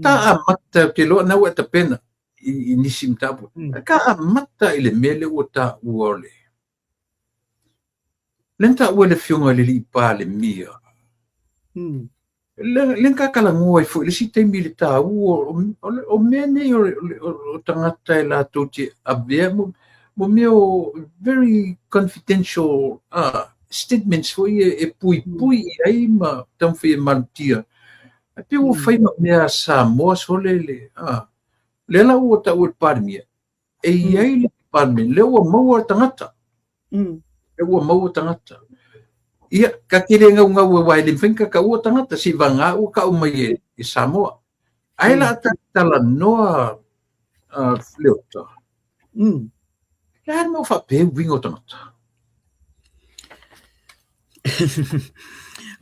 Ta amata, ou te iloa na ua e tapena i nisi mataupu. Ka amata i le mea lea ua taua o le lea na taua e le Afioga i le Alii Palemia. Lea na ta talanoa ai foi i le isi taimi i le taua o mea nei o tagata e latou te avea mo mea o very confidential statements foi ia e puipui i ai ma taumafai e malutia. Ae pei ua fai ma mea a Samoa sole le, lea la ua taua e le Palemia, e i ai le department lea ua maua le tagata. Lea ua maua tagata. Ia, ka te le gaugau aua e le mafai ona ka taua tagata seivaga ua tau mai e Samoa. Ae la ta talanoa Leota. Le a le mea ua faapea uiga o tagata?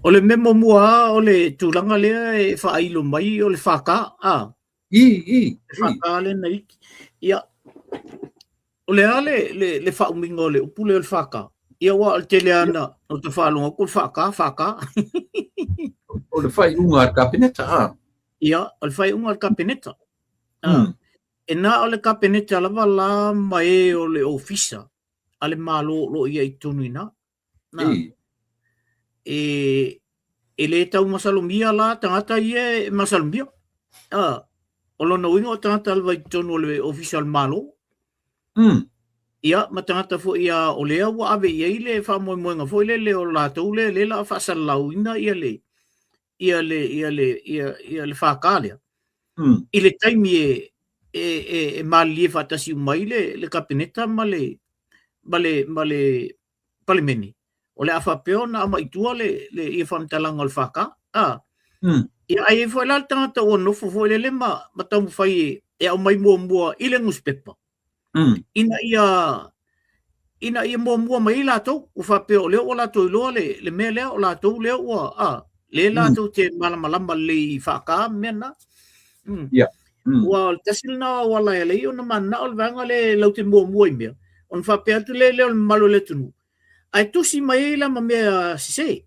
O le mea muamua lava o le tulaga lea e faailo mai o le FK, a? I, i, i. FK lea na iki. Ia, o le a le, le, le faaumiga o le upu lea o le FK? Ia, aua o le tele lava na ou te faalogo atu o le FK, FK. O le faaiuga a le Kapeneta, a? Ia, o le faaiuga a le Kapeneta. A, e na o le Kapeneta lava la ma e o le ofisa a le Malo o lo o i ai i totonu i ina. Na, e, e le tau masalomia la tagata ia e masalomia. A, o lona uiga o tagata lava i totonu o le ofisa o le Malo. Ia, ma tagata foi a o lea ua ave i ai le faamoemoega foi lele o latou lea lea la faasalalauina ia le ia le ia le ia ia le FK lea. I le taimi e e e, e malilie faatasi uma ai le le Kapeneta ma le ma le ma le Palemene, o le a faapea ona aumai i tua le, le ia faamatalaga o le FK. A. Ia, ae i ai foi la le tagata ua nofo foi lele ma, ma taumafai e, e aumai muamua i le nusipepa. Ina ia ina ia muamua mai ai latou, ua faapea o lea ua latou iloa le, le mea lea, o latou lea ua, a, lea latou te malamalama lelei i FK ma mea na. Yeah. Ua o le tasi lena o ala e ala ai ona mananao le vaega lea latou te muamua i mea, ona faapea atu lea lea o le mamalu o le atunuu, ae tusi mai ai la ma mea sese.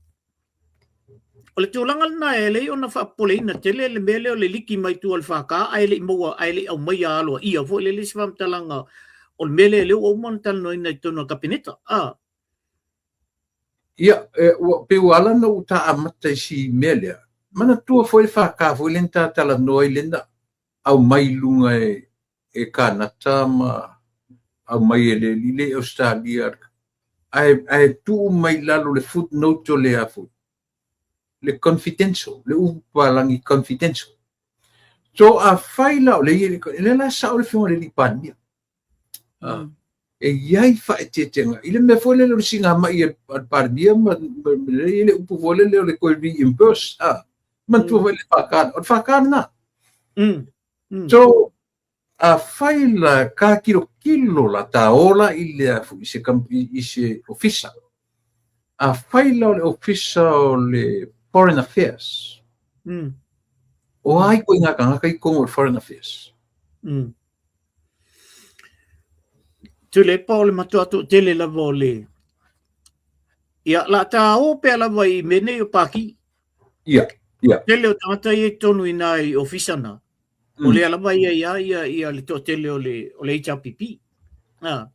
O le tulaga lena e ala ai ona faapopoleina tele le mea lea o le liki mai tua o le FK ae le i maua ae le i aumaia aloaia foi lele se faamatalaga o le mea lea lea ua uma ona talanoaina i totonu o le Kapeneta. A. Ia, e, ua, pei ua ala ona ou ta amata i si mea lea. Manatua foi le FK foi lea na ta talanoa ai lea na aumai i luga e, e Kanata ma aumai e le alii lea i Ausetalia ae, ae tuu mai i lalo le footnote o le a foi, le confidential, le upu papalagi confidential. So afai la o lea e i ai, lea la e sao le Afioga i le Alii Palemia. E i ai faaeteetega i le mea foi lele o le siigamai a le Palemia ma le i ai le upu foi lele o le toe reimburse. Manatua foi le FK, o le FK lena. So, afai la ka tilotilo la ta ola i le a foi i se i se ofisa. Afai la o le ofisa o le Foreign Affairs. O ai koe ngā tangata i totonu o le Foreign Affairs? Tuilaepa o le matua toatele lava o le Ia, la ta o pea lava i mea nei o Pākī. Ia, ia. Tele o tagata ia i totonu i nā i ofisa na. O lea lava ia ia ia ia le toatele o le o le HRPP. Ah.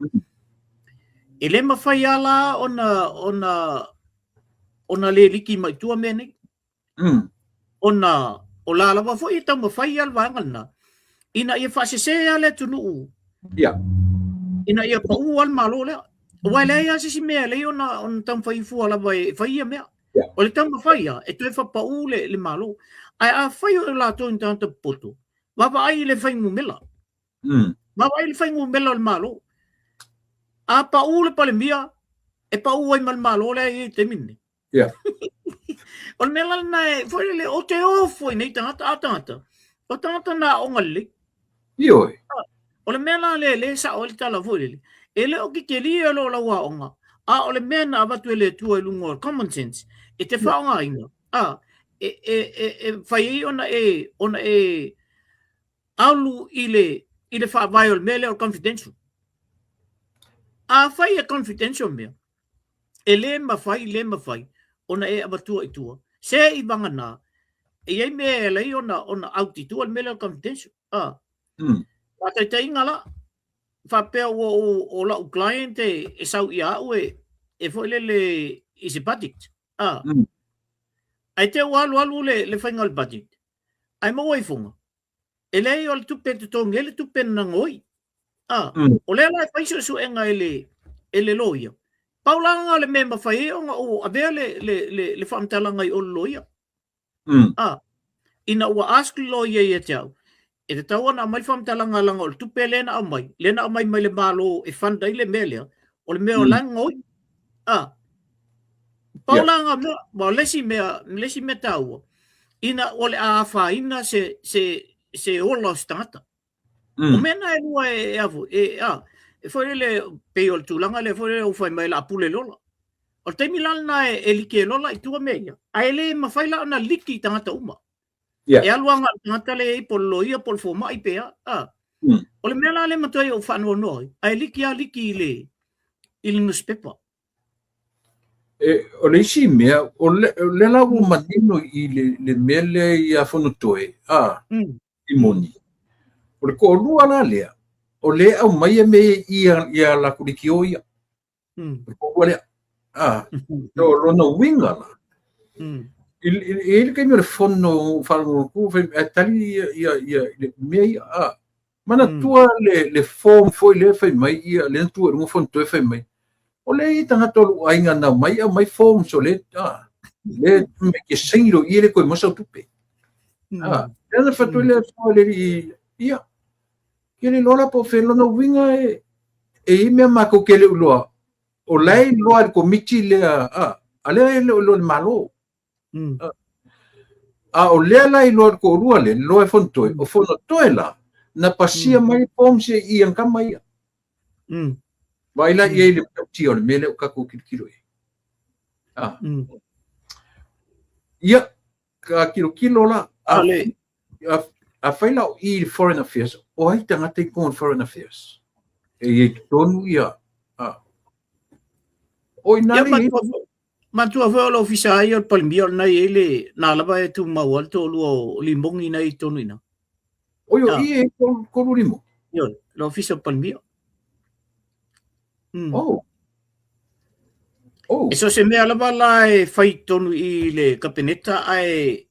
E le mawhai a la ona ona ona le liki mai tua mea nei. Ona o la lava foi e taumafai ia le vaega lena, ina ia faasese lava le atunuu. Ina ia pau lava le Malo lea. Aua e leai lava se isi mea e lelei ona ona taumafai fua lava e fai ia mea. O le taumafai lava e toe faapau le, le Malo. Ae afai o latou ni tagata popoto, vaavaai i le fuainumera. Vaavaai i le fuainumera o le Malo. A pau le Palemia, e pau ai ma le Malo lea e i ai i le taimi lenei. Yeah. O le mea la lena e, foi lele, o te ofo i nei tagata, a tagata, o tagata na aoga lelei. Ioe. O le mea la lea, lea e sao ai le tala foi lele, e le o kekelia lo lau aoga, a o le mea na avatu e le Atua i luga o le common sense, e te faaaogaina, a, e, e, e, e fai ai ona e, ona e alu i le, i le faavae o le mea lea o le confidential. Afai e confidential mea, E le mafai, le mafai ona e avatua i tua, se i vagana e i ai mea e ala ai ona ona out i tua le mea lea o le confidential. Ah. Faataitaiga la, faapea ua o, o lau client e, e sau ia au e, e foi lele i se budget. Ah. Ae te ua alu alu le, le faiga o le budget. Ae maua ifoga, e leai o le tupe e totogi ai le tupe na gaoi. Ah, o lea la e fai suesuega e le, e le loia. Pau la lena o le mea e mafai ai ona ou avea le, le, le, le faamatalaga i o le loia. Ah, ina ua ask le loia ia te au, e tatau ona aumai le faamatalaga leaga o le tupe lea na aumai, lea na aumai mai le Malo e fund ai le mea lea, o le mea o la e gaoi. Ah, pau la lena mea, ma o le isi mea, le isi mea taua, ina o le a afaina se, se, se ola o se tagata. O mea na e lua e, e afu, e, a, e foi lele, pei o le tulaga lea foi lele ua fai mai o le a pule lola. O le taimi la lena e, e like lola i tua mea ia, ae le mafai la ona liki i tagata uma. E alu agai i le tagata lea e i ai po o le loia po o le fomai pe a. A. O le mea la lea matuai ou faanoanoa ai, ae liki lava liki i le, i le nusipepa. E, o le isi mea, o le, o lea la ua manino i le, le mea lea ia Fonotoe, a, i moni. O le toalua la lea, o lea e aumai mea ia ia, ia latou leitio ia. O le toalua lea. A, o lona uiga la, i, i, i le taimi o le fono faalogologo atu, fai, ae tali ia, ia, ia, le mea ia, a, manatua le, le form foi lea fai mai ia, lea na tuu i luga Fonotoe fai mai, o lea e i ai tagata o lou aiga na omai aumai forms o lea, a, lea e te saini loa i i e le toe maua sau tupe. A, lea na fai atu ai le afioga i le alii, ia, ke le iloa la po o fea lona uiga e, e i ai mea matou te le o iloa, o la e iloa e le komiti lea, a, a lea e le o iloa e le Malo. A o lea la e iloa e le toalua lea, iloa e Fonotoe, o Fonotoe la, na pasia mai forms ia i tama ia. Vaai la i ai le matautia o le mea lea ua tatou tilotilo i ai. A. Ia, ka tilotilo la, a, a, afai la o i le Foreign Affairs, o ai tagata i totonu o le Foreign Affairs? E i ai totonu ia, a. O ina le i ai. Matua foi o le ofisa ai o le Palemia o lena e i ai le, na lava e tumau ai le toalua o Limogi na i totonu i ina. Oi o i e tolu Limogi? Ioe, le ofisa o le Palemia. Oh. Oh. E so o se mea lava la e fai i totonu i le Kapeneta ae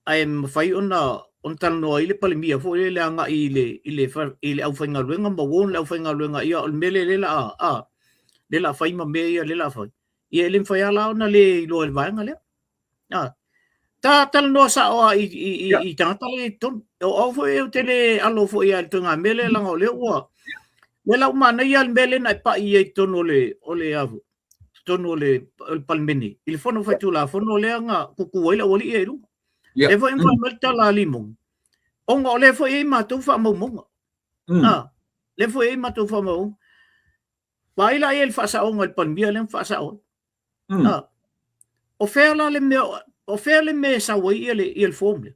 ae mafai ona ona talanoa ai le Palemia foi lele agai i le i le i le aufaigaluega ma warn le aufaigaluega ia o le mea lea lea la a lea la fai ma mea ia lea la fai. Ia e le mafai lava la ona le iloa e le vaega lea. A ta talanoa sao lava i i i, i tagata lea i totonu. O au foi ou te le alo foi lava i le ituaiga mea lea leaga o lea ua lea la ua manaia le mea lea na e pai ai i totonu o le o le a foi totonu o le, o le Palemene, i le Fono Faitulafono lea na kuku ai le aualii ia i luga. Lea foi na fai mai le tala a Limogi, ona o lea foi e i ai matou faamaumauga. Ah, lea foi e i ai matou faamaumauga. Vaai la i ai le faasaoga i le Palemia lea na faasao ai. Ah, o fea la le mea, o fea le mea e sau ai ia le, ia le form lea?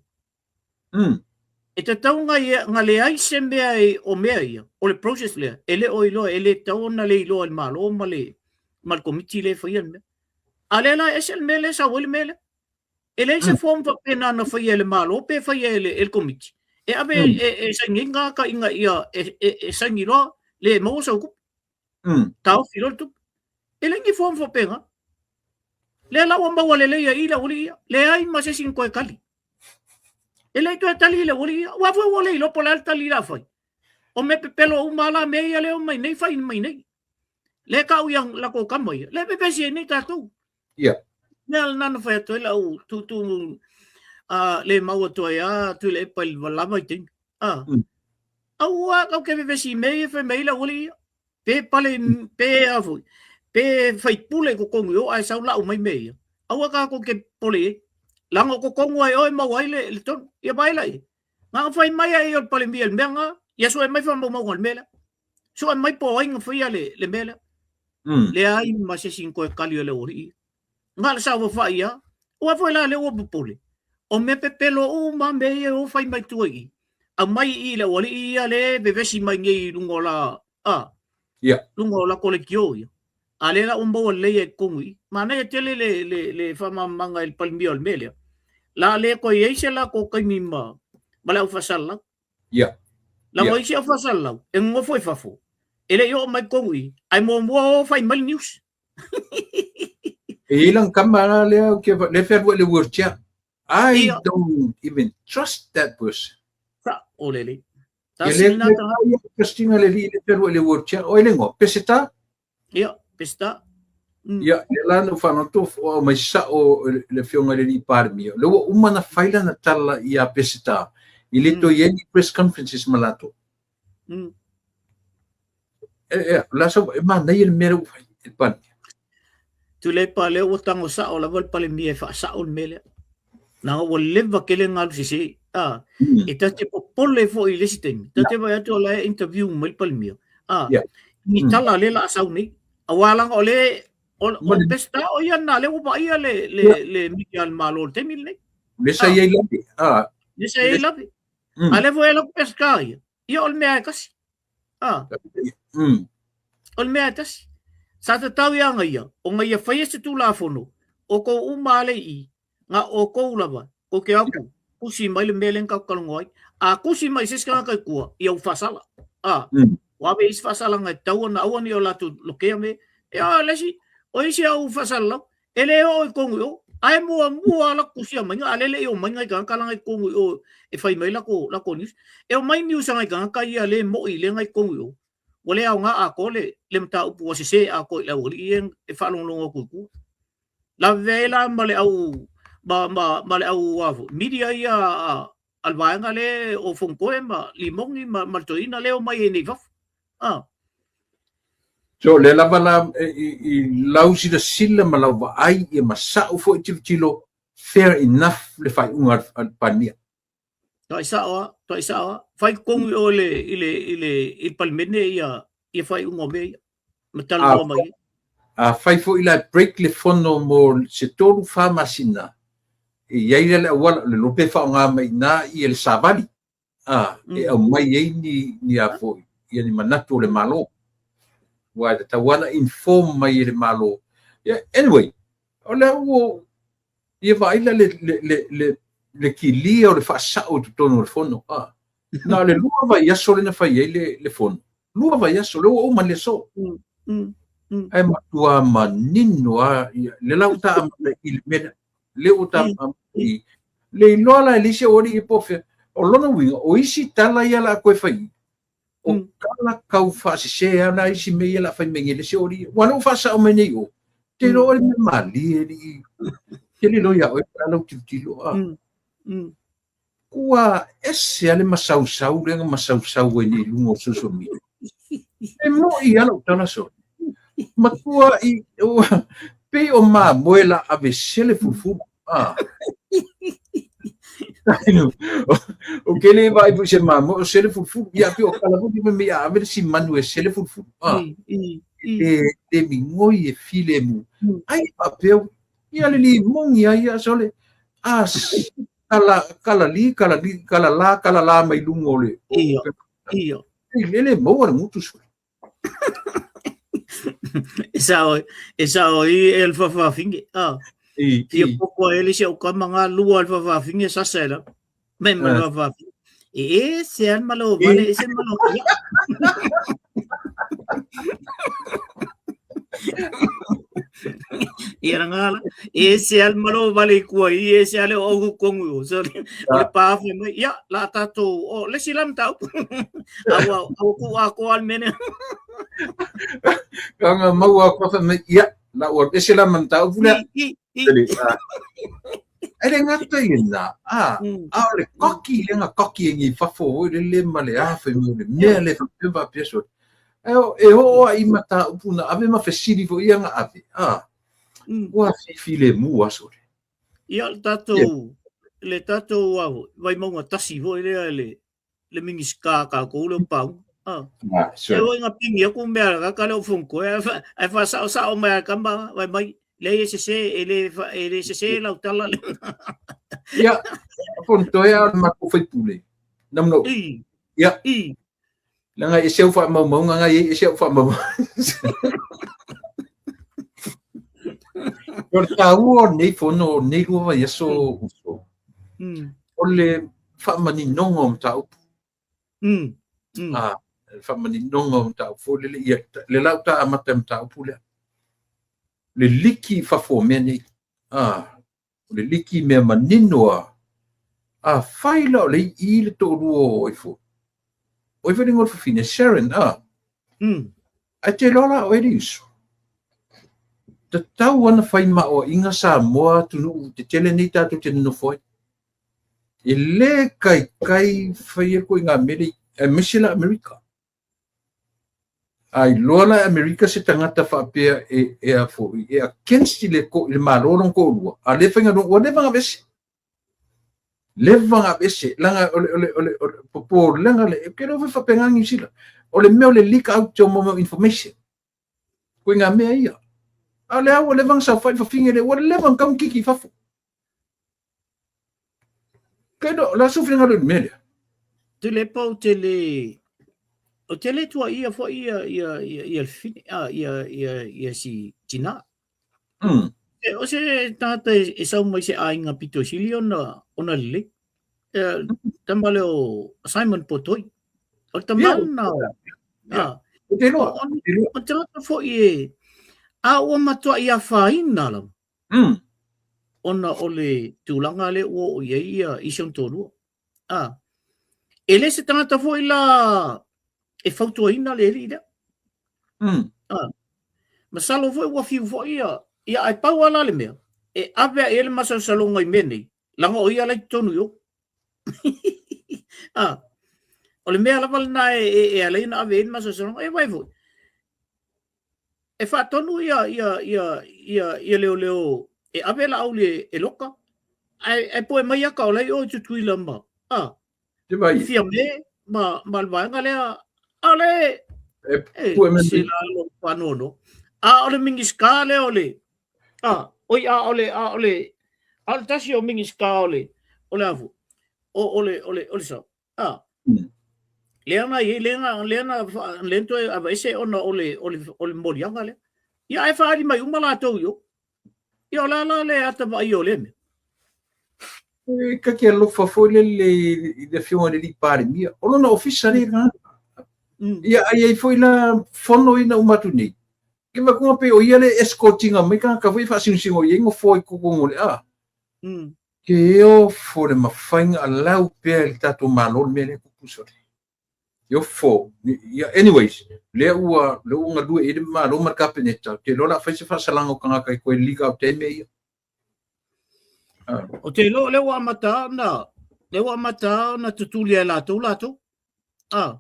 E tatau na, ia, na leai se mea e, o mea ia, o le process lea, e le o iloa, e le tatau ona le iloa e le Malo ma le, ma le komiti lea e faia le mea. A lea la e ese le mea lea e sau ai le mea lea. E leai se form faapena na faia e le Malo pe faia e le, e le komiti. E ave e, e saini ai tagata ina ia e, e, e saini loa le maua sau tupe. Taofi loa le tupe. E leai ni form faapena. Lea la ua maua lelei ai i le aualii ia. Leai ma se isi na toe tali. E le toe tali le aualii ia. Aua foi ua le iloa po o le a le tali o le a fai. O mea pepelo uma lava la mea ia lea e omai nei fai mai nei. Lea e tau ia latou tama ia. Lea e vevesi ai nei tatou. Mea lena na fai atu ai lau tūtū le mau atu ai a Tuilaepa i le lava i taimi. Aua tatou te vevesi i mea ia e fai mai ai le aualii ia. Pe pale, pe a foi, pe faipule i totonu i o ae sau lau mai mea ia. Aua tatou te popole i ai. Leaga o totonu lava i o e maua ai le, le tonu. Ia vaai la i ai. Na ona fai mai ai o le Palemia i le mea lena, ia sue mai faamaumauga o le mea lea. Sue mai po o ai na faia le, le mea lea. Leai ma se isi na toe tali o le aualii ia. Na o le saofafai lava. Aua foi la lea ua popole. O mea pepelo uma mea ia e o fai mai tua i i. Aumai i i le aualii ia lea e vevesi mai nei i luga o la, a, luga o la kolekiō ia. A lea la ua maua lelei ai i totonu i i. Manaia tele le, le, le faamalamalamaga e le Palemia o le mea lea. La le toe i ai se latou taimi ma ma le au faasalalau. Ia. Leaga o isi au faasalalau e nonofo i fafo, e le i oo mai i totonu i i, ae muamua o fai mai le news. E i ai lana tama la lea ou te lea e fealuai i le wheelchair. I Ia. don't even trust that person. Sa, o lelei. Ia le le trustinga le alii lea e fealuai i le wheelchair. O ai le igoa? Peseta? Ia, Peseta. Ia, lea la na ou faalogo atu o aumai sao le afioga i le alii Palemia, o lea ua uma ona fai lana tala ia Peseta, e le toe i ai ni press conferences ma latou. E, la sau, e manaia le mea lea ua fai e le Palemia. Tuilaepa, lea ua tago sao lava le Palemia e faasao le mea lea. Leaga ua leva tele ona alu sese. A, e ta te popole foi i le isi taimi. Ta te vaai atu o la e interview mai le Palemia. A, ni tala lea la a sau nei. Aua leaga o le o Peseta o ia na lea ua vaaia le media a le Malo i le taimi lenei. Le sa i ai lave. A. Le sa i ai lave. A lea foi e lau Peseta ia. Ia o le mea e tasi. A. O le mea e tasi. Sa tatau ia nga ia, ona ia faia se Tulafono, outou uma lava le i i, na outou lava, tou te o atu, tusi mai le mea lea na tatou talanoa ai. A tusi mai se isi tagata i tua, ia ua faasala. A, ua ave i ai se faasalaga e tatau ona aua ne i o latou lokea mea. Ia, le isi, o isi au faasalalau, E le oo i totonu i o, ae muamua lava latou tusia maiga, a o lea e le i omai nai tagata la i totonu i o e fai mai latou news. E omai news a nai tagata ia le moi lea na i totonu i o, ua le aoga atoa le mataupu ua sese atoa i le aualii ia e faalogologo atu i tua. Lavevea ai la ma le au ma le au a foi media ia a le vaega lea o Fonotoe ma Limoni ma le toeaina lea e omai ai nei i fafo. Ah. So, lea lava la i lau silasila ma lau vaai ia ma sa'u foi tilotilo, fair enough le faaiuga a le Palemia. Toai sa'o a, toai sa'o a. Fai totonu i o i le, i le, i le, i le Palemene ia, ia faaiuga o mea ia. Ma talanoa mai ai. A fai foi la e break le fono mo se 3, 4 masina, e i ai la le auala, le iloa pe faaaoga mai i ina ia le savali. A, e aumai ai ni, ni a foi, ia ni manatu o le Malo. Aua e tatau lava ona inform mai e le Malo. Yeah, anyway, o lea ua ia vaai la le, le, le, le, le kilia o le faasao i totonu o le fono. A, na o le 2 vaiaso lea na fai ai le fono. 2 vaiaso, lea ua uma le aso. Ae matua manino lava, lea la ua ta amata i le mea lea. Le ua ta i le iloa la e le isi aualii po o fea. O lona uiga, o isi tala ia la a koe fai, o tala kau faasese lava na isi mea ia la a fai mai nei le isi aualii. Ua le ua faasao mai nei o, te iloa oe le mea malie alii. Te le iloa ia oe pe a lau tilotilo a. Ua ese lava le masausau lea na masausau ai nei i luga o social media. E mo'i lava lau tala sole. Matua i, pei o mamoe la ave sele fulufulu. Ah. O ke le vaai foi se mamoe o sele fulufulu. Ia pei o tala foi me a ave le si manu e sele fulufulu. Ah. E le migoi e filemu. Ai faapea ia le limoni ai ia sole. Ah, kala kala li kala li kala la kala la mai luga o le Ia, ia. E le maua le gutu sole. E sao, e sao i e le fafafine. Ah. I, Fia popo e le si au kama ngā lua le fafafine sasa e la. Me ma le fafafine. E e se an malo vale e se malo ia. Ia na ngā la. E se al malo vale i kua i e se ale o au kongu o. So, o le pāwhe mai. Ia, la tātou, o, le si lam tau. Aua, aua ku a ko al mene. Ka ngā mau a koa mai, ia, la ua ese la man tau pula. I, i, i. E le ngata i na, a, a o le koki, le nga koki e ngi fafo hoi le le ma le a whai mo le mea le whai wha pia so. E o, e o a i mata upu na ave ma fesili fo ia nga ave, a, ua fifi le mu a sore. Ia, le tātou, le tātou a Vaimauga tasi foi lea le, le Minisita a tātou le o Pauga. Ah. Ah, E oi nga pingi aku mea ka ka le o fonko e e fa sao sao mai a kama vai mai le e sese e le e le sese lau tala le. Ia, fonto e a ma ko faipule. Nam no. I. Ia. I. Leaga e ese au faamaumauga nga i ai ese au faamaumauga. O le taua o lenei fono o lenei 2 vaiaso uso. O le faamaninoga o mataupu. Le faamaninoga o mataupu foi lele, ia, le la ua ta amata i mataupu lea. Le liki i fafo o mea nei. O le liki mea manino a. Afai la o le i le toalua o ai foi. O ai foi le igoa o le fafine, Sharon, a. Ae te iloa la o ai le uso. Tatau ona fai maoaiga Samoa atunuu tetele nei tatou te nonofo ai. E le taitai faia ituaiga mea nei, aemaise la Amerika. A iloa la e Amerika se tagata faapea e, e a foi, e against i le, i le Malo lona toalua, a le faigaluega, ua leva ona aveese. Leva ona aveese, leaga o le, o le, o le, o le popolega le, ou te iloa foi faapena Niu Sila. O le mea o le leak out o mea o information. Ituaiga mea ia. A o lea ua leva ona saofai le fafine lea, ua leva ona tatau ona kiki i fafo. Kei lo, la su finagalo i le mea lea. Tuilaepa ou te le ou te le tuaia foi ia ia ia ia le fafine a ia ia ia si tina. E, o se tagata e, e sau mai se aiga pito sili ona ona lelei. E, tama lea o Simon Potoi. O le tama lena o a Ou te iloa. O le tagata foi e a ua matuai afaina lava. Ona o le tulaga lea ua oo i ai ia i si ona toalua. A, e le se tagata foi la e fautuaina le alii lea. A, masalo foi ua fiu foi ia, ia ae pau lava la le mea, e ave ae i ai le masalosaloga i mea nei, leaga o ia la i totonu i o. A, o le mea lava lena e, e, e ala ai ona ave i ai le masalosaloga. E vaai foi, e faatonu ia ia ia ia ia leoleo e ave Laauli e loka ae ae poe mai aka o la e i o i Tutuila ma a Te vai. Fiame ma ma le vaega lea a o le E pue mai. Se la lo faanoanoa. A o le Minisita lea o le a oi a o le a o le a o le tasi o Minisita o le o le afu o o le o le o le sao. A. Lea na i ai, lea na, lea na, lea na toe aveese ona o le, o le, o le moliaga lea. Ia, ae faaali mai uma latou i o. Ia, o le a la le ata vaaia o lea mea? E ta te alofa foi lele i le afioga i le alii Palemia. O lona ofisa lea i le tagata. Ia, a i ai foi la fono ia na uma atu nei, ke vaai pei o ia le escort ina mai tagata foi e faasinosino i ai nofoa i totonu o le a. Ke ofo le mafai ona allow pea e le tatou Malo le mea lea e tupu sole. Ke ofo. Ia, anyways, lea ua, lea ua galue i ai le Malo ma le Kapeneta, ou te iloa o le a fai se faasalaga o tagata e toe leak out ai mea ia. Ou te iloa o lea ua amata ona, lea ua amata ona tutuli e latou latou. Ah.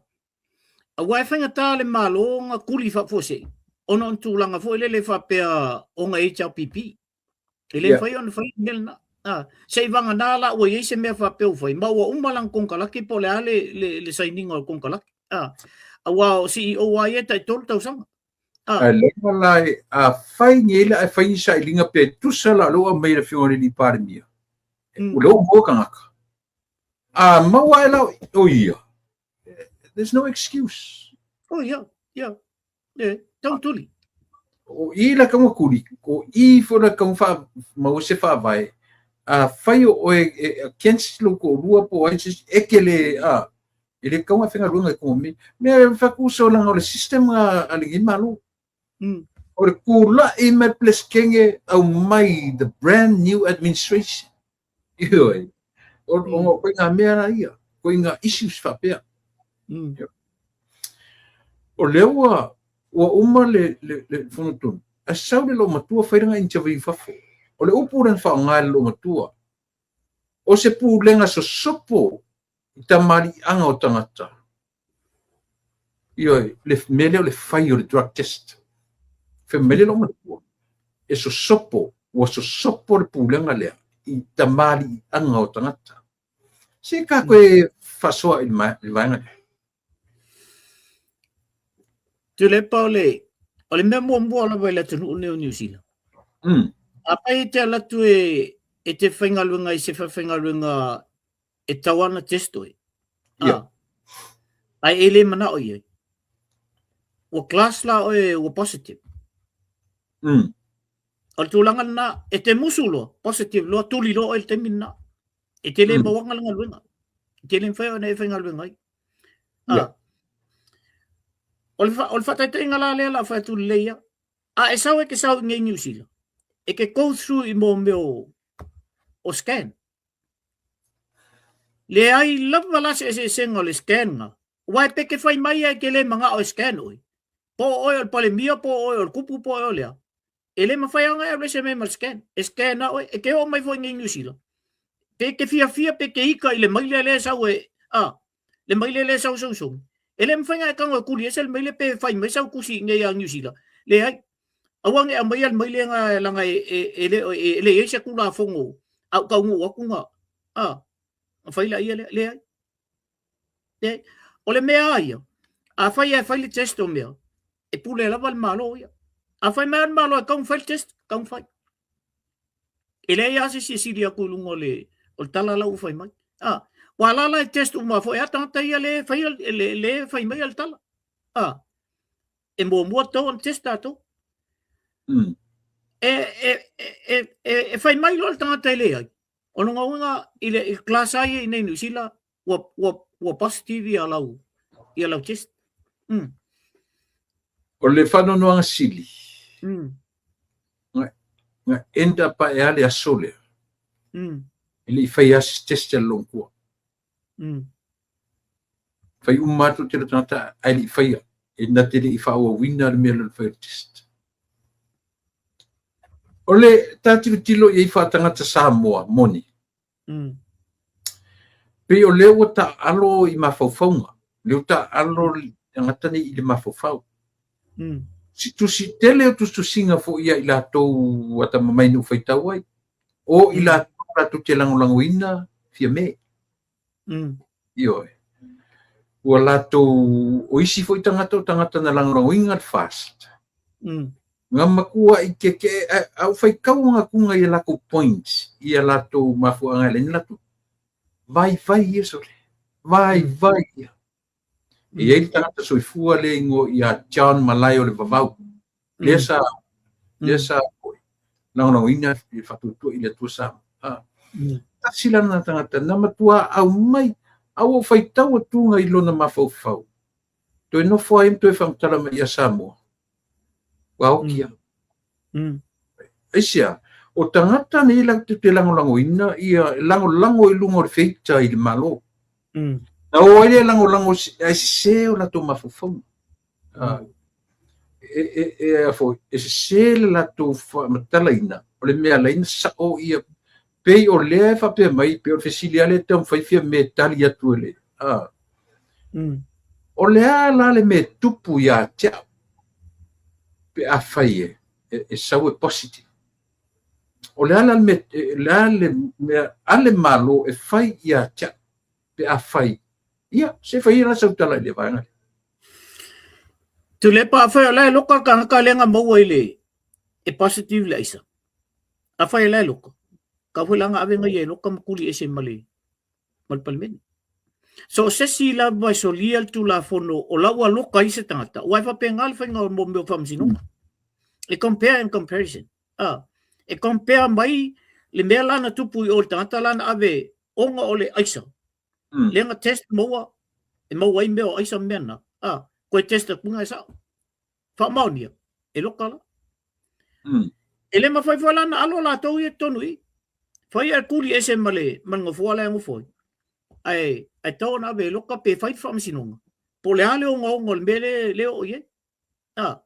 Aua e faigata le Malo ona tuli faafuasei, ona o ni tulaga foi lele faapea ona HRPP. E le mafai ona fai le mea lena. Ah, se i vagana la ua i ai se mea faapea ua fai, ma ua uma lana konekarate po o le a le, le, le sainiga o le konekarate. Ah, aua o CEO lava ia e tai tolu tausaga. Ah. Ae leva la e, afai nei la e fai ni sailiga pe tusa la o lea ua aumai e le Afioga i le alii Palemia, o lea ua maua tagata. A maua ae la o ia, there's no excuse. Oh, ia, ia. E, tau tuli. O i la kaunga kuli, o i foi la kaunga wha, maua se whaavae, afai o oe e against lou toalua po o ai se isi, e te le, a, e le tatau ona faigaluega i totonu o mea. Mea e faakuso leaga o le system a, a lenei Malo. O le tulai mai le Peresetene aumai the brand new administration. Ioe. O, o, koiga mea la ia, koiga issues faapea. O lea ua, ua uma le, le, le fono tonu, ae sau le loomatua fai lana interview i fafo. O le upu lea na faaaoga e le loomatua, o se pulega sosopo i tamaliiaga o tagata. Ioe, le mea lea o le fai o le drug test. Fai mai le loomatua, e sosopo, ua sosopo le pulega lea i tamaliiaga o tagata. Se ka koe faasoa i le vaega lea. Tuilaepa o le, o le mea muamua lava i le atunuu lenei o Niu Sila. Afai e te alu atu e, e te faigaluega i se falefaigaluega e tatau lava ona test oe. Yeah. Ae e le manao i ai. Ua class la oe ua positive. O le tulaga lena, e te musu loa, positive loa, tuli loa oe i le taimi lena. E te le mauaga le galuega. E te le mafai ona e faigaluega ai. Ah. O le, o le faataitaiga la lea la fai atu lelei ia. A e sau e ke sau i nei New Zealand, e ke go through i mō mea o, o scan. Leai lava la se eseesega o le scan nga. Ua e peke fai mai e ke le mangao e scan oe. Po o oe o le palemia, po o oe o le kupu, po o oe o lea. E le mafai lava ona e alu ese mai ma le scan. E scan lava oe. E te oo mai foi i Niu Sila, pe te fiafia pe te ika i le maile lea e sau e, a, le maile lea e sau sogisogi. E le mafai ona e tago e tuli ese le maile pe fai mai sau tusi i inei ia Niu Sila. Leai. Aua ne i aumaia le maile lena leaga e, e, e, le, e, e leai se Tulafono a ou taunuu atu na, a, na fai laia lea. Leai. Leai. O le mea lava ia, afai e fai le test o mea, e pule lava le Malo ia. A fai mai le Malo e tatau ona fai le test, tatau ona fai. E leai lava se isi e sili atu i luga o le, o le tala la ua fai mai. Ah, ua la la e test uma foi a tagata ia le fai le, le fai mai le tala. Ah, e muamua tatau ona test tatou. E, e, e, e, e fai mai loa le tagata e leai. O lona uiga i le i class a ia i nei Niu Sila ua ua ua positive ia lau ia lau test. O le faanoanoaga sili. Nga nga end up ae a le aso lea. E le i faia lava se test a le loomatua. Fai uma atu le tele o tagata ae le i faia. E na te le i faaauauina le mea lea o le fai o le test. O le ta tilotilo i ai faatagata Samoa, moni. Pei o lea ua taaalo i mafaufauga, lea ua taaalo le tagata nei i le mafaufau. Si tusi tele o tusitusiga foi ia i latou atamamai na ou faitau ai, o i latou latou te lagolagoina Fiame. Ioe. Ua latou, o isi foi tagata o tagata na lagolagoina le FAST. Nga matua i ke ke a ou faitau atuga i a latou points, i a latou mafuaaga e ala ai ona latou vaivai ia sole, vaivai ia. E i ai le tagata soifua lea e igoa ia John Malae o le Vavau, lea sa, lea sa foi lagolagoina le faatuatua i le Atua Samoa. A, tasi la lena tagata na matua aumai, a ua ou faitau atuga i lona mafaufau, toe nofo ai ma toe faamatala mai ia Samoa, ua oki lava. Aisea? O tagata nei latou te lagolagoina ia lagolago i luga o le feita i le Malo. Na o ai lea lagolago ae sese o latou mafaufauga. E, e, e, a foi, e sese le latou faamatalaina o le mea ala ai ona sao ia pei o lea e faapea mai pei o le fesili lava lea e taumafai Fiame e tali atu e le a. O le a la le mea e tupu ia te au pe afai e, e, e sau e positive? O le a la le mea, le a le mea a le Malo e fai ia te au pe afai, ia, se fai ia la sau tala i le vaega lea. Tuilaepa, afai o la e loka le tagata lea na maua i le e positive le aisa. Afai o la e loka, kau foi la na ave nga ia e loka ma tuli ese ma le ma le Palemene. So o se isi lava e solia le Tulafono o la ua loka ai se tagata, aua e faapena le faiga o mea o faamasinoga. E compare and comparison. Ah, e compare mai le mea la na tupu i o le tagata la na ave ona o le aisa. Lea na test maua, e maua ai mea o aisa ma mea na. Ah, koe test atu e sao. Faamaonia, e loka la. E le mafai foi la ona alo latou ia i totonu i i. Fai ae tuli ese ma le, ma le nofoa la e nofo ai. Ae, ae tatau ona ave e loka pe fai le faamasinoga. Po o le a le ogaoga o le mea lea, lea oo i ai. A.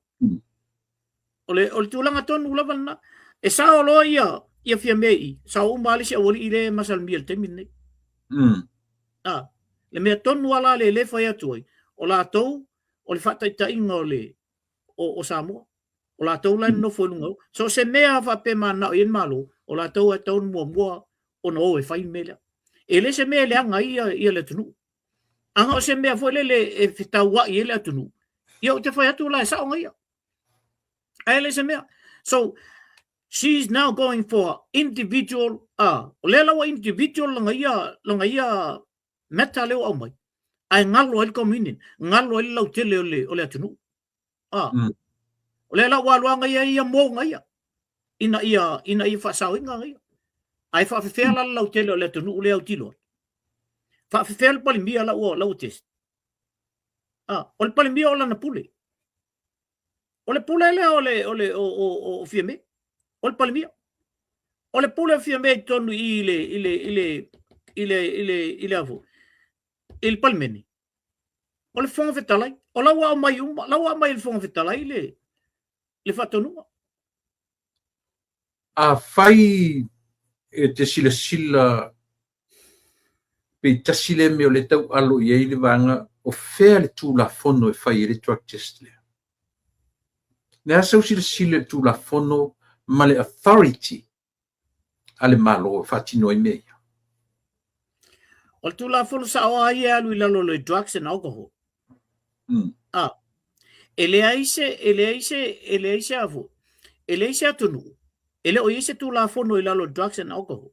O le, o le tulaga tonu lava lena. E sao loa ia, ia Fiame i i, sao uma lava le isi aualii lea e masalomia i le taimi lenei. A. Le mea tonu lava la lea e fai atu ai, o latou o le faataitaiga o le o, o Samoa. O latou la e nonofo i luga o. So o se mea faapea mananao i ai le Malo, o latou e tatau ona muamua ona o e fai le mea lea. E le se mea e leaga ai ia, ia le atunuu. Ana o se mea foi lele e fetauai ai le atunuu, ia ou te fai atu la e sao na ia. Ae le se mea. So, she's now going for individual, o lea la ua individual lana ia, lana ia matter lea ua aumai, ae galo ai le communion, galo ai le lautele o le, o le atunuu. Ah. O lea la ua alu lava ia ia mo ia, ina ia, ina ia faasaoina ia. Ae faafefea la le lautele o le atunuu lea e autilo ai? Faafefea le Palemia la ua, la ua test? Ah, o le Palemia o lana pule. O le pule lea o le, o le, o, o, o, o Fiame. O le Palemia. O le pule o Fiame i totonu i le, i le, i le, i le, i le, i le afu, i le Palemene. O le Fofoga Fetalai. O la ua aumai uma, la ua aumai e le Fofoga Fetalai le, le faatonuga. Afai e te silasila pe tasi lea mea o lea e taualo i ai le vaega, o fea le Tulafono e fai ai le drug test lea? O le a sau silasila i le Tulafono ma le authority a le Malo e faatino ai mea ia? O le Tulafono sao lava ia e alu i lalo o le Drugs and Alcohol. Ah, e leai se, e leai se, e leai se afu, e leai se atunuu, e le o i ai se Tulafono i lalo o Drugs and Alcohol.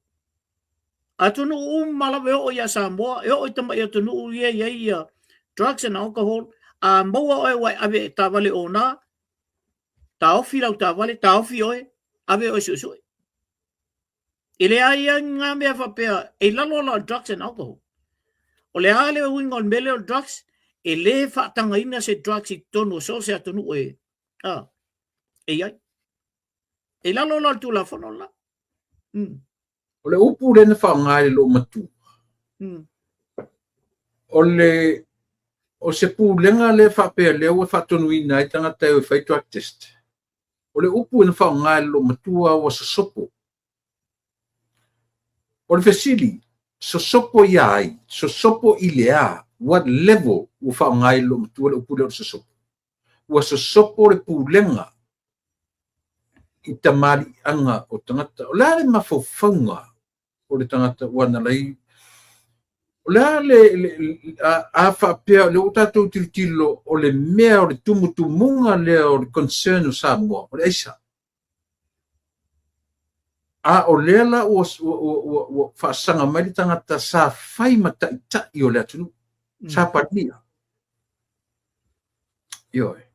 Atunuu uma lava e oo ia Samoa, e oo i tamai atunuu ia e i ai ia drugs and alcohol, a maua oe ua e ave e taavale ona, taofi lau taavale, taofi oe, ave oe suesue. E leai lava ni ngā mea faapea e i lalo la o drugs and alcohol. O le a le uiga o le mea lea o le drugs, e le faatagaina se drugs i totonu o so o se atunuu e, a, e i ai. E i lalo la o le Tulafono la. O le upu lea na faaaoga e le loomatua, o le o se pulega lea faapea lea ua faatonuina ai tagata e o e fai drug test. O le upu na faaaoga e le loomatua ua sosopo. O le fesili, sosopo ia ai? Sosopo i le a? What level ua faaaoga ai e le loomatua le upu lea o le sosopo? Ua sosopo le pulega i tamaliiaga o tagata. O le a le mafaufauga o le tagata ua na lai? O le a le, le a, a faapea o lea ua tatou tilotilo o le mea o le tumutumuga lea o le concern o Samoa, o le aisa. A o lea la ua, ua, ua, ua faasaga mai le tagata sa fai ma taitai o le atunuu, sa palemia. Ioe.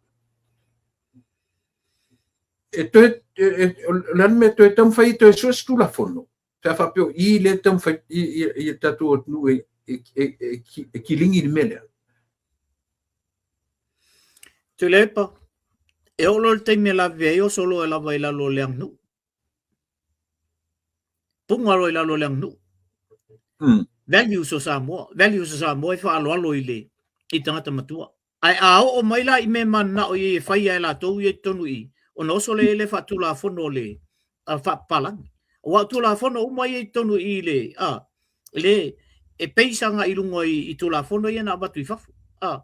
E toe, e, e, o le a le mea e toe taumafai e toe sue se Tulafono, pe a faapea o i lea e taumafai i, i, i le tatou atunuu e, e, e, e, e kiligi le mea lea. Tuilaepa, e oo loa i le taimi e lavevea ai oso loa e lava i lalo o le aganuu. Puga loa i lalo o le aganuu. Values o Samoa, values o Samoa e faaaloalo i le i tagata matua. Ae a oo mai la i mea e mananao i ai e faia e latou ia i totonu i i, ona oso lea i le faatulafono o le faapapalagi. Aua o tulafono uma ia i totonu i i le, a, le, e base agai i luga i, i tulafono ia na avatu i fafo. A,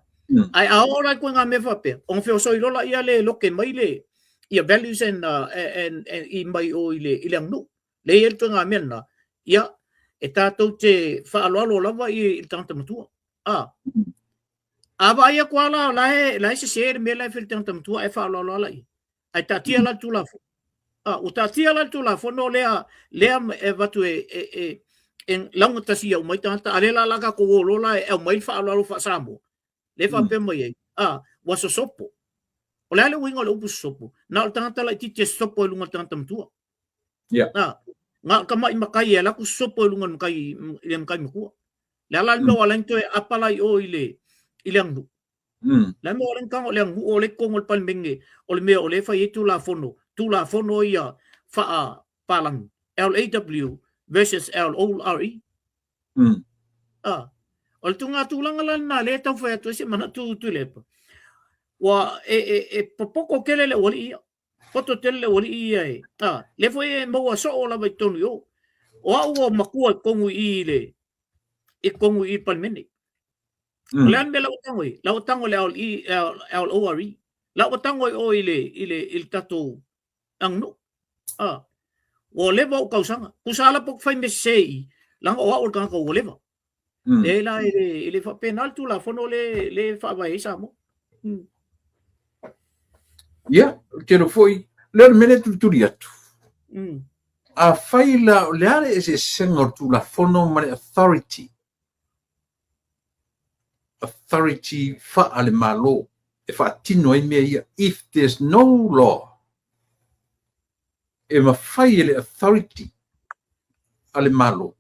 ae a oo la i ituaiga mea faapea, ona feosoi loa laia le loke mai le, ia values and, and, and, i mai o i le, i le aganuu. Lea e i ai le ituaiga mea lena, ia, e tatou te faaaloalo lava i, i le tagata matua. A, a vaai atu lava la, la e, la e sese le mea la e fai le tagata matua ae faaaloalo lava laia. Ae taatia la le Tulafono. A, ua taatia la le Tulafono lea, lea e avatu e, e, e, e laugatasia uma ai tagata, a lea la la tatou o loa la e aumai le faaaloalo faa-Samoa, lea e faapea mai ai, a, ua sosopo. O le a le uiga o le upu sosopo? Na o le tagata laitiiti e sosopo ai i luga o le tagata matua. Yeah. A, na o le tamai matai e alu atu sosopo i luga o le matai, i le matai matua. Le a la le mea ua ala ai ona toe apa la i o i le, i le aganuu? Le a le mea ua ala ai ona tago i le aganuu o lea i totonu o le Palemene o le mea o lea e fai ai Tulafono, Tulafono ia faa-Palangi, LAW versus LORE. O le tulaga tulaga la lena lea e tau fai atu ai se manatu Tuilaepa. Ua e, e, e popoto tele le aualii ia. Poto tele le aualii ia e, a, lea foi e maua soo lava i totonu i o. O au ua matua i totonu i i le, i totonu i i le Palemene. O le a le mea la ua tago i? La ua tago i le LORE. La ua tago i o i le, i le, i le tatou aganuu. A, ua leva ou tausaga. Tusa lava pe ou te fai mea sese i i, leaga o au o le tagata ua leva. Leai la, e le, e le faapena le Tulafono lea, lea e faavae ai Samoa. Ia, ou te iloa foi, lea o le mea lea e tulituli atu. Afai la, o le a le eseesega o le Tulafono ma le authority, authority faale-Malo e faatino ai mea ia, if there's no law, e mafai e le authority a le Malo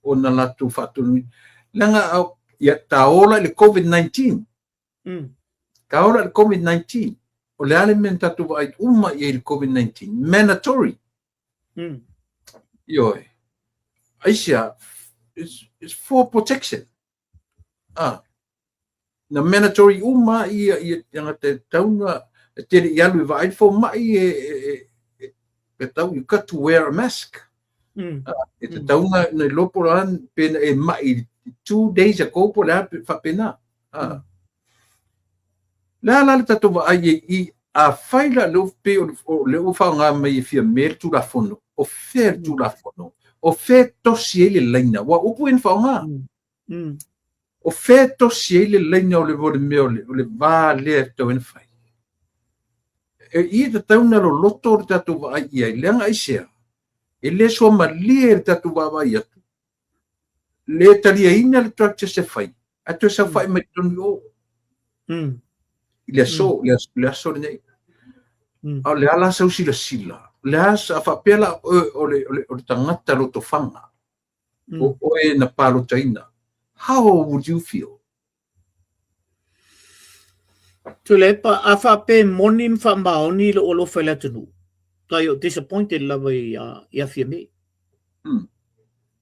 ona latou faatonuina. Leaga ia ta ola i le COVID-19. Ta ola i le COVID-19. O le a le mea na tatou vaai uma i ai i le COVID-19? Mandatory. Ioe. Aisea, it's for protection. Ah. Na mandatory uma ia ia tagata e tatau ona e te le i alu e vaai le fomai e e e e tatau you got to wear a mask. Ah, e tatau ona na iloa po o le a pe na e mai 2 days ago po o le a faapena. Ah. Le a la le tatou vaai ai i afai la lea pei o lea ua faaaoga mai e Fiame le Tulafono, o fea le Tulafono? O fea e tosi ai le laina? Aua o upu ia na faaaoga. O fea e tosi ai le laina o le o le mea o le, o le va lea e tatau ai ona fai? E i e tatau ona loloto le tatou vaai i ai, leaga aisea? E le suamalie le tatou vaavaai atu, le taliaina le drug test e fai, ae toe saofai mai totonu i o. I le aso, le aso lenei. A o le a la sau silasila? O le a sa faapea la oe o le, o le, o le tagata lotofaga. O oe na palotaina. How would you feel? Tuilaepa, a faapea e moni ma faamaoni lou alofa i le atunuu, tai o disappointed lava i a, ia Fiame.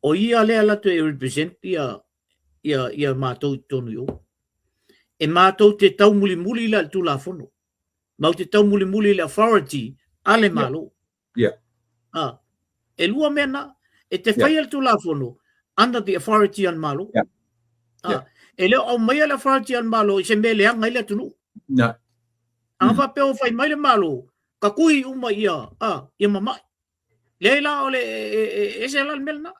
O ia lea latou e represent ia, ia, ia matou i totonu i o. E matou te taumulimuli la i le Tulafono. Matou te taumulimuli i le authority a le Malo. Ah, e lua mea na. E te faia le Tulafono under the authority a le Malo. Ah, e le o aumaia le authority a le Malo i se mea e leaga ai le atunuu. No. A faapea o fai mai le Malo, ka kuhi uma ia, ah, ia mamai. Leai la o le e, e, e ese la le mea lena.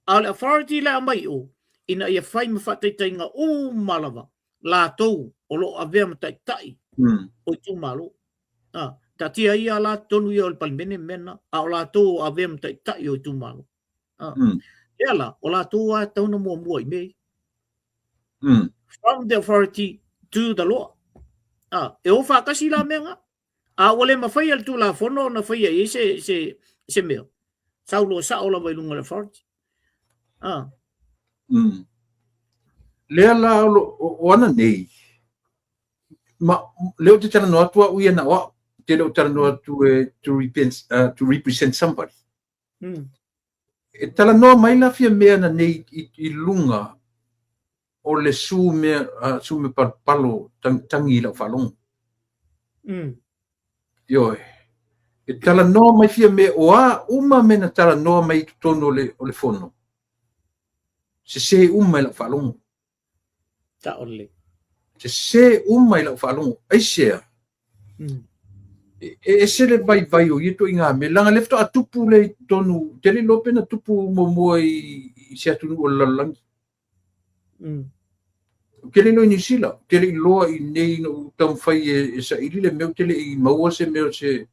A o le authority la e aumai i o, ina ia fai ma faataitaiga uma lava latou o lo o avea ma taitai o itumalo. A, taatia ia la totonu ia o le Palemene ma mea na, a o latou o avea ma taitai o itumalo. A, lea la, o latou lava e tatau ona muamua i mea ia. From the authority to the law. A, e o faatasi la mea na. A ua le mafai e le Tulafono ona faia i ai se, se, se mea, sau loa sao lava i luga o le authority. Ah. Lea la o, o, o ana nei, ma, lea ou te talanoa atu au ia na o au, te le o talanoa atu e to represent, to represent somebody. E talanoa mai la Fiame ana nei i, i luga o le su mea, su mea palopalo tagitagi i lau faalogo. Ioe. E talanoa mai Fiame o a uma mea na talanoa mai i totonu o le, o le fono, sese uma i lau faalogo. Sao lelei. Sese uma i lau faalogo. Aisea? E ese le vaivai o ia ituaiga mea, leaga o lea faatoa tupu lea i totonu, ou te le iloa pe na tupu muamua i, i se atunuu o le lalolagi. Ou te le iloa i Niu Sila, ou te le iloa i inei ina ua taumafai e, e saili le mea, ou te le i maua se mea o se,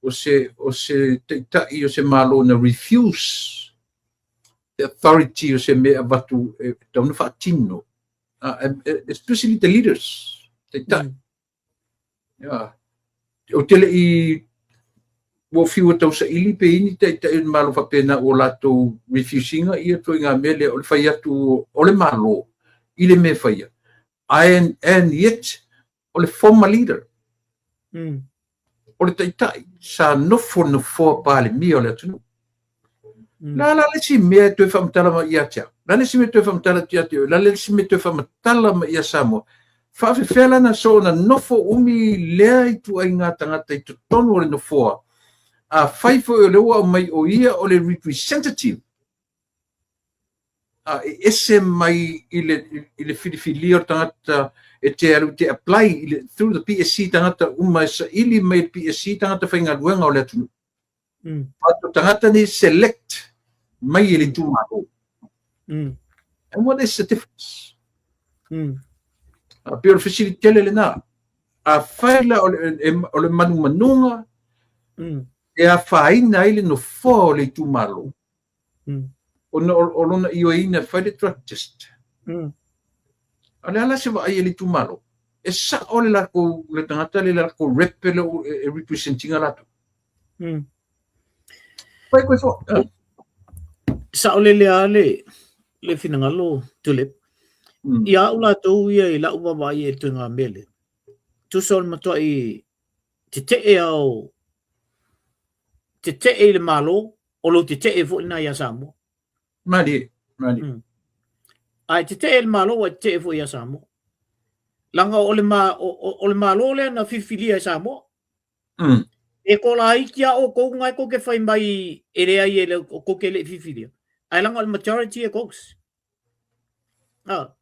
o se, o se taitai o se Malo na refuse the authority o se mea e avatu e tatau ona faatino, especially the leaders, taitai. Yeah. Ou te le i ua fiu e tausaili pe i ni taitai o le Malo faapena ua latou refuse ina ia ituaiga mea lea o le fai atu o le Malo i le mea e faia. And yet o le former leader. O le taitai sa nofo nofoa Palemia o le atunuu. La la le isi mea e toe faamatala mai ia te au. La le isi mea e toe faamatala atu ia te oe. La le isi mea e toe faamatala mai ia Samoa. Faafefea la na so ona nofo umi lea ituaiga tagata i totonu o le nofoa. Afai foi o lea ua aumai o ia o le representative a e ese mai i le, i le filifilia o le tagata e te alu te apply i le, through the PSC tagata uma e saili mai le PSC tagata faigaluega o le atunuu. O tagata nei select mai e le itumalo. And what is the difference? A pei o le fesili tele lena. Afai la o le, e, o le manumanuga e afaina ai le nofoa o le itumalo, ona o lona ioeina e fai le drug test. A o le a la se vaai a le itumalo? E sao le latou, le tagata le latou rep e, e represent ina latou. Fai koe fo. Saolele lava le finagalo Tuilaepa. Ia au latou ia i lau vaavaai i le ituaiga mea lea, tusa o le matuai tetee lava o tetee i le Malo, o lou tetee foi lena ia Samoa. Malie, malie. A e tetee i le Malo, ua e tetee foi ia Samoa. Leaga o le, ma, o, o, o le Malo lea na filifilia e Samoa. E toalaiti lava outou na e tou te fai mai e leai e le, tou te le i filifilia. Ae leaga o le majority e goes. Ah.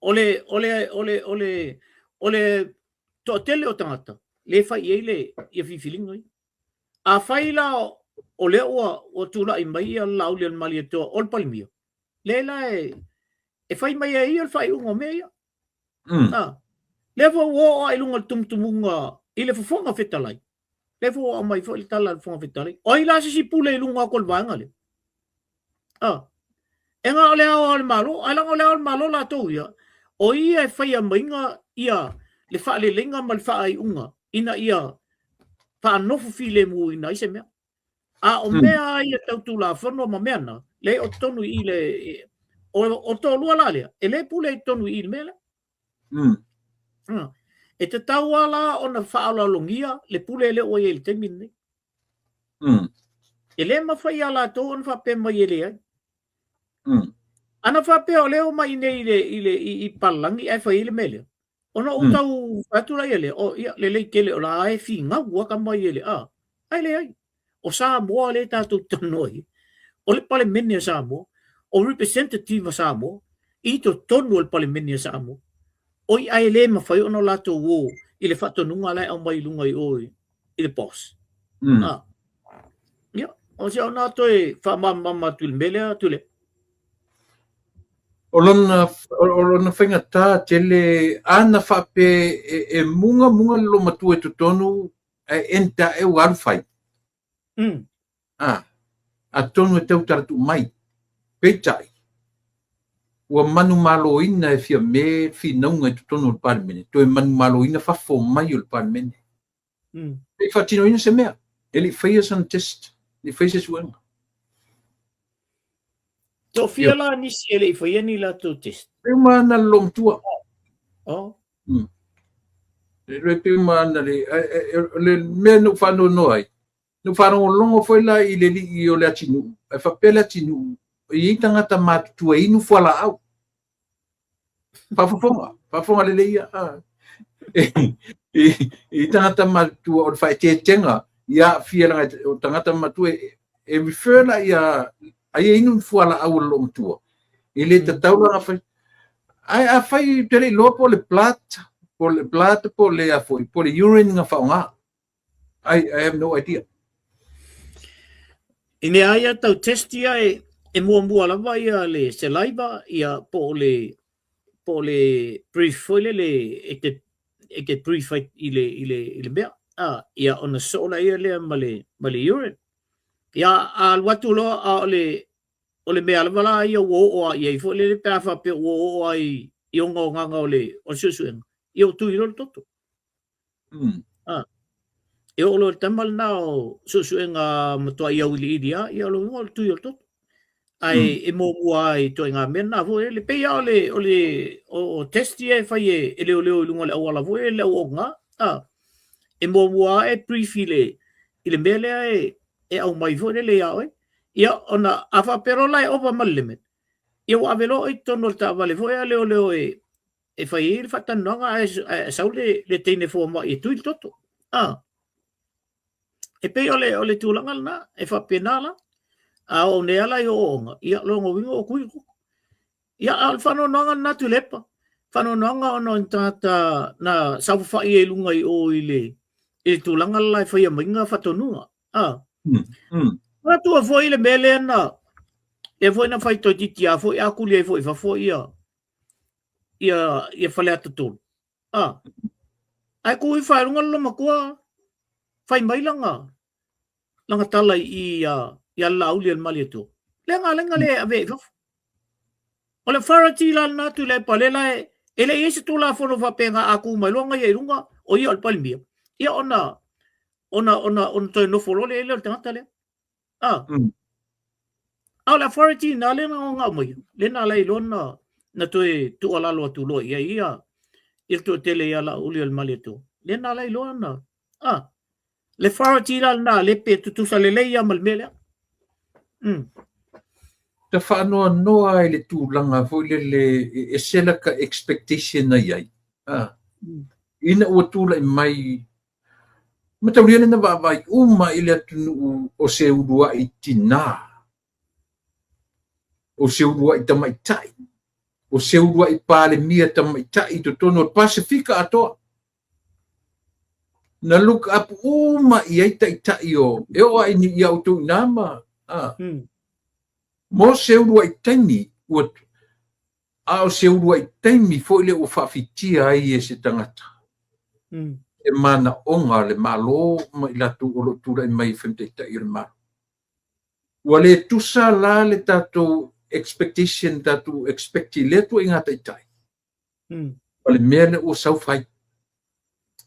O le, o le, o le, o le, o le toatele o tagata, le fai i ai le, ia filifiliga ia. Afai la o lea ua, ua tulai mai ia Laaulialemalietoa o le Palemia, lea la e, e fai mai e ia le faaiuga o mea ia. Ah, lea foi ua oo lava i luga o le tumutumuga i le Fofoga Fetalai. Lea foi ua aumai foi le tala a le Fofoga Fetalai. O ai la se isi pule i luga atu o le vaega lea? Ah, e na o le Ao o le Malo, ae leaga o le Ao o le Malo latou ia, o ia e faia maiga ia le faaleleiga ma le faaiuga ina ia faanofo filemuina ai se mea. A o mea lava ia tau Tulafono ma mea na, leai o totonu i i le, o toalua la lea, e le pule i totonu i i le mea lea. E tatau lava la ona faaaloalogia le pule lea ua i ai i le taimi lenei. E le mafai ia latou ona faapea mai e leai. Ana faapea o lea e omai nei i le, i le, i, i Palalagi ae fai ai le mea lea, ona ou tau fai atu laia lea, oh, ia, lelei tele, o la e finau lava tama ia i le, a, ae leai. O Samoa lea tatou te talanoa ai, o le Palemene a Samoa, o representative a Samoa i totonu o le Palemene a Samoa. Oi, ae le mafai ona latou o i le faatonuga la e aumai i luga i o i le boss. Ah. Ia, o si au na toe faamalamalama atu i le mea lea, Tuilaepa. O lona, o lona faigata tele, ana faapea e, e muga muga le loomatua i totonu, ae enda e ua alu fai. Ah, atonu e tautala tuu mai. Peitai, ua manumaloina e Fiame finauga i totonu o le Palemene, toe manumaloina fafo mai o le Palemene. E le i faatinoina se mea, e le i faia sana test, e le i faia se suega. Toafia la nisi e le i faia ni latou test? Pe uma ana le loomatua. Oh. E le pe uma ana le, le mea na ou faanoanoa ai, na ou faalogologo foi la i le alii o Leatinuu, ae faapea Leatinuu, e i ai tagata matutua e inu fualaau. Faafofoga, faafofoga lelei ia. Ah. I tagata matutua o le faaeteetega ia aafia leaga o tagata matua e refer la ia ai e inu ni fualaau a le loomatua. E le tatau la ona fai. Ae afai ou te le iloa po o le blood, po o le blood po o le a foi, po o le urine na faaaoga. I have no idea. I mea ia tau test ia e, e muamua lava ia le saliva ia po o le po o le brief foi lele e te e te brief ai i le i le i le mea a ia ona soo laia lea ma le ma le urine. Ia a alu atu loa a o le o le mea lava la ia ua oo lava i ai foi lele pe a faapea ua oo lava i i ogaogaga o le o le suesuega, ia ua tui loa le toto. Ah. E oo loa i le taima lena o suesuega matuai auiliili lava, ia o lona uiga o le tui o le toto. Ae e muamua lava i ituaiga mea na foi lele. E pei lava o le, o le, o test ia e fai e leoleo i luga o le auala foi lele, le au ogaga, ah. E muamua lava e brief i le, i le mea lea e, e aumai foi lele ia oe. Ia ona, a faapea loa la e ova ma le limit, ia ua ave loa oe i totonu o le taavale foi a leoleo e, e fai ai le faatalanoaga ae sau le, le teine fomai e tui le toto. Ah. E pei o le, o le tulaga lena, e faapena la. A oo nei lava la i ooooga, ia lona uiga ua tui le toto. Ia, a o le faanoanoaga lena Tuilaepa. Faanoanoaga ona o ni tagata na saofafai ai i luga i o i le, i le tulaga la e faia mai ga faatonuga. Ah. Manatua foi le mea lea na, lea foi na fai toeitiiti lava foi a tuli ai foi i fafo ia, ia, ia Faleata 3. Ah. Ae tu ifo i luga le loomatua, fai mai lana, lana tala i i ia, ia Laaulialemalietoa. Lea galega le avea i fafo. O le authority la lena Tuilaepa, lea la e, e le i i ai se Tulafono faapea na a tu mai loa na ia i luga, o ia o le Palemia, ia ona, ona, ona, ona toe nofo loa lea o le tagata lea. Ah. A o le authority na lea na ona aumaia, lea na ala ai loa na, na toe tuualalo atu loa i ai ia, i le toatele ia Laauli o le Malietoa, lea na ala ai loa na, a, le authority la lena, le pe tutusa lelei ia ma le mea lea. Ta faanoanoa i le tulaga foi lele e ese laka expectation na i ai. Ina ua tulai mai mataulia lena vaavaai uma i le atunuu o se uluai tinā, o se uluai tamaitai, o se uluai Palemia tamaitai i totonu o le Pasefika atoa. Na look up uma i ai taitai o, e oo lava i a outou i ina ma, a, mo se uluai taimi ua, a o se uluai taimi foi lea ua faafitia ai e se tagata e manaoga a le Malo ma i latou o lo o tulai mai e fai ma taitai o le Malo. Ua le tusa la le tatou expectation, tatou expect i lea ituaiga taitai ma le mea lea ua sau fai.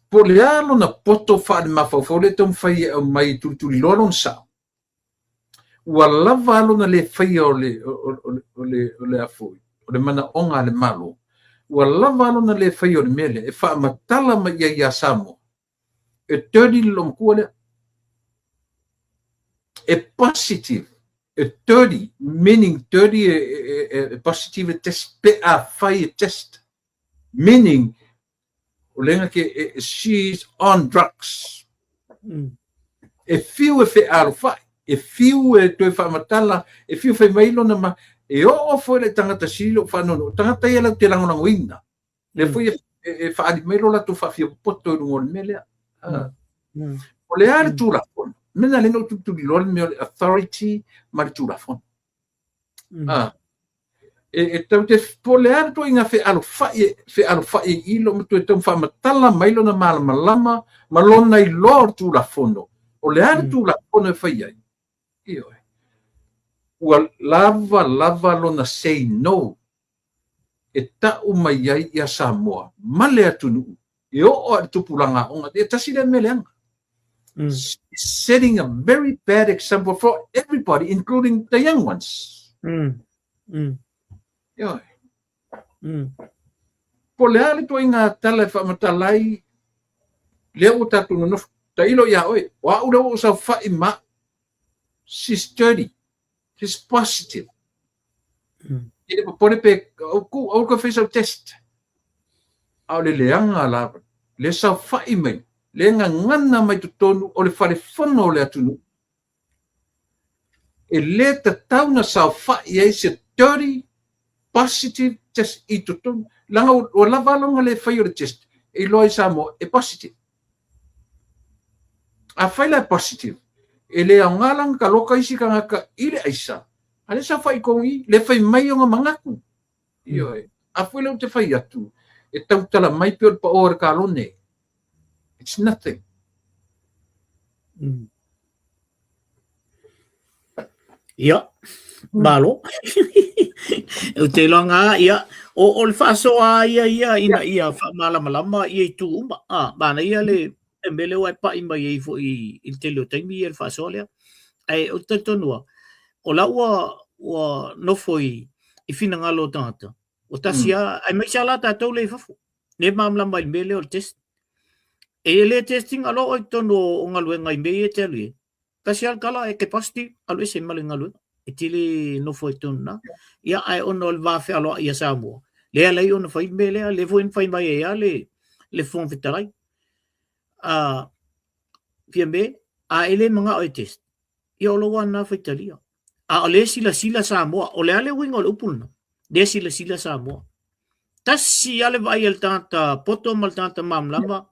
Po o le a lona poto faalemafaufau lea e taumafai e aumai e tulituliloa lona sao, ua lava lona le faia o le, o, o, o le, o le, a foi, o le manaoga a le Malo, ua lava lona le faia o le mea lea e faamatala mai ai ia Samoa, e dirty le loomatua lea. E positive, e dirty, meaning dirty e, e, e, e positive e test, pe a fai e test. Meaning, o lenga ke, e, she's on drugs. E fiu e fealofai, e fiu e toe faamatala, e fiu fai mai lona ma, e oo foi le tagata sili lou faanoanoa, o tagata ia latou te lagolagoina. Lea foi e, e, e faaali mai lo latou faafia popoto i luga o le mea lea. O le a le Tulafono? Mea na lea na ou tulituliloa le mea o le authority ma le Tulafono. E, e tau te, po o le a le ituaiga fealofai, fealofai i lo ma toe tau faamatala mai lona malamalama ma lona iloa o le Tulafono. O le a le Tulafono e fai ai? Ioe. Ua lava lava lona say no e tau mai ai ia Samoa ma le atunuu e oo lava i le tupulaga aoga. E tasi lea mea leaga. Setting a very bad example for everybody, including the young ones. Ioe. Po o le a le ituaiga tala e faamatala ai lea ua tatou nonofo. Tailo ia oe, o au lea ua ou saofai ma au. She's dirty. She's positive. E le popole pe au ku au ka fai sau test. A o le leaga lava, le saofai mai, le gagana mai totonu o le fale fono o le atunuu. E le tatau na saofai ai se dirty positive test i totonu. Leaga ua lava lona le fai o le test e iloa ai Samoa e positive. Afai la e positive, e le aoga la ona taloka isi tagata i le aisa, a lea saofai i totonu i i, le fai mai ona manatu. Ioe. Afai la ou te fai atu, e tautala mai pei o le pao o le kalone. It's nothing. Ia, malo. Ou te iloa ngā, ia, o, o le faasoa ia ia ina ia faamalamalama ia itu uma. Ah, manaia le e mea lea ua e pai mai ai foi i le tele o taimi ia le faasoa lea. Ae ou te talitonu lava, o la ua, ua nofo i, i finagalo o tagata, ua tasi lava, aemaise lava la tatou lea i fafo, lea e malamalama i le mea lea o le test. E le test ina loa oe i totonu o galuega i mea ia e te alu i ai. Tasi lava le tala e te positive, alu ese ma le galuega. E te le nofo ai i totonu i ina. Ia, ae ona o le va fealoai ia Samoa, lea e ala ai ona fai le mea lea, lea foi na fai mai ai lava le, le Fofoga Fetalai. A, Fiame, a e le manao e test, ia o lou lava lena faitalia. A o lea e silasila Samoa, o le a le uiga o le upu lena? Lea e silasila Samoa. Tasi lava le vaai a le tagata poto ma le tagata malamalama,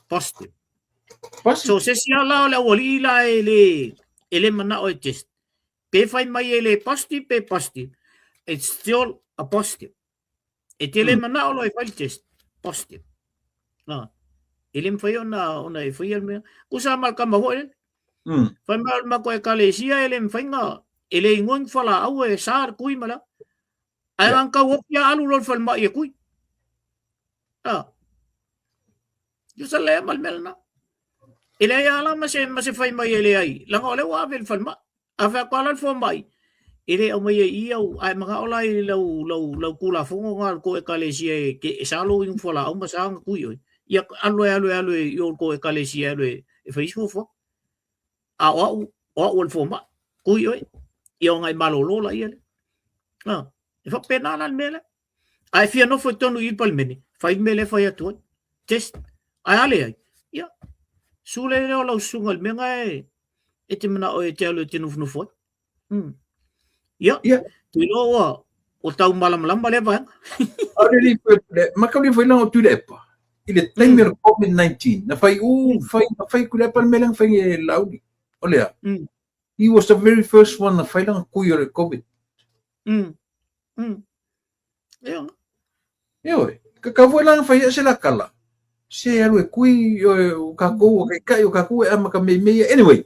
positive. So se isi lava la o le aualii la e le, e le manao e test, pe fai mai e le positive pe positive, it's still a positive. E te le manao loa e fai le test, positive. Ah, e le mafai ona, ona e faia le mea. Tusa ma le tama foi lele. Fai mai o le matou ekalesia e le mafai na, e le igoa ni fualaau e sa le tui ma le a. Ae na tau ofi lava alu loa i le falemai e tui. Ah. Tusa lea ma le mea lena. E leai lava la ma se, ma se fai mai e leai, leaga o lea ua ave i le falemai. A fai atu lava la le fomai, E le aumaia i i au, a e manao la i lau, lau, lau Tulafono na a le tou Ekalesia e, ke, e sa lou inu fualaau ma sa ona tui oe, ia alu e alu e alu e i o le tou Ekalesia e alu e, e fai isi fuafuaga. A o au, o au o le fomai, tui oe, ia ona e malolo laia lea. A, e faapena la le mea lea. A e fia nofo i totonu i i le Palemene, fai le mea lea e fai atu ai. Test. Ae a leai, ia, sue lea o lau susuga i le mea na e, e te manao e te alu e te nofonofo ai. Ia, yeah. Te iloa ua, ua tau malamalama lea vaega. Ma ka foi langa Tuilaepa. I le taimi o le COVID-19, na fai u, fai, na fai Tuilaepa le mea lea na fai e Laauli. O lea, he was the very first one na fai langa kui o le COVID. Ia. Ioe, ka ka foi langa fai se la kala. Se alu e kui o kākou o kai o kākou e ama ka mei mei. Anyway.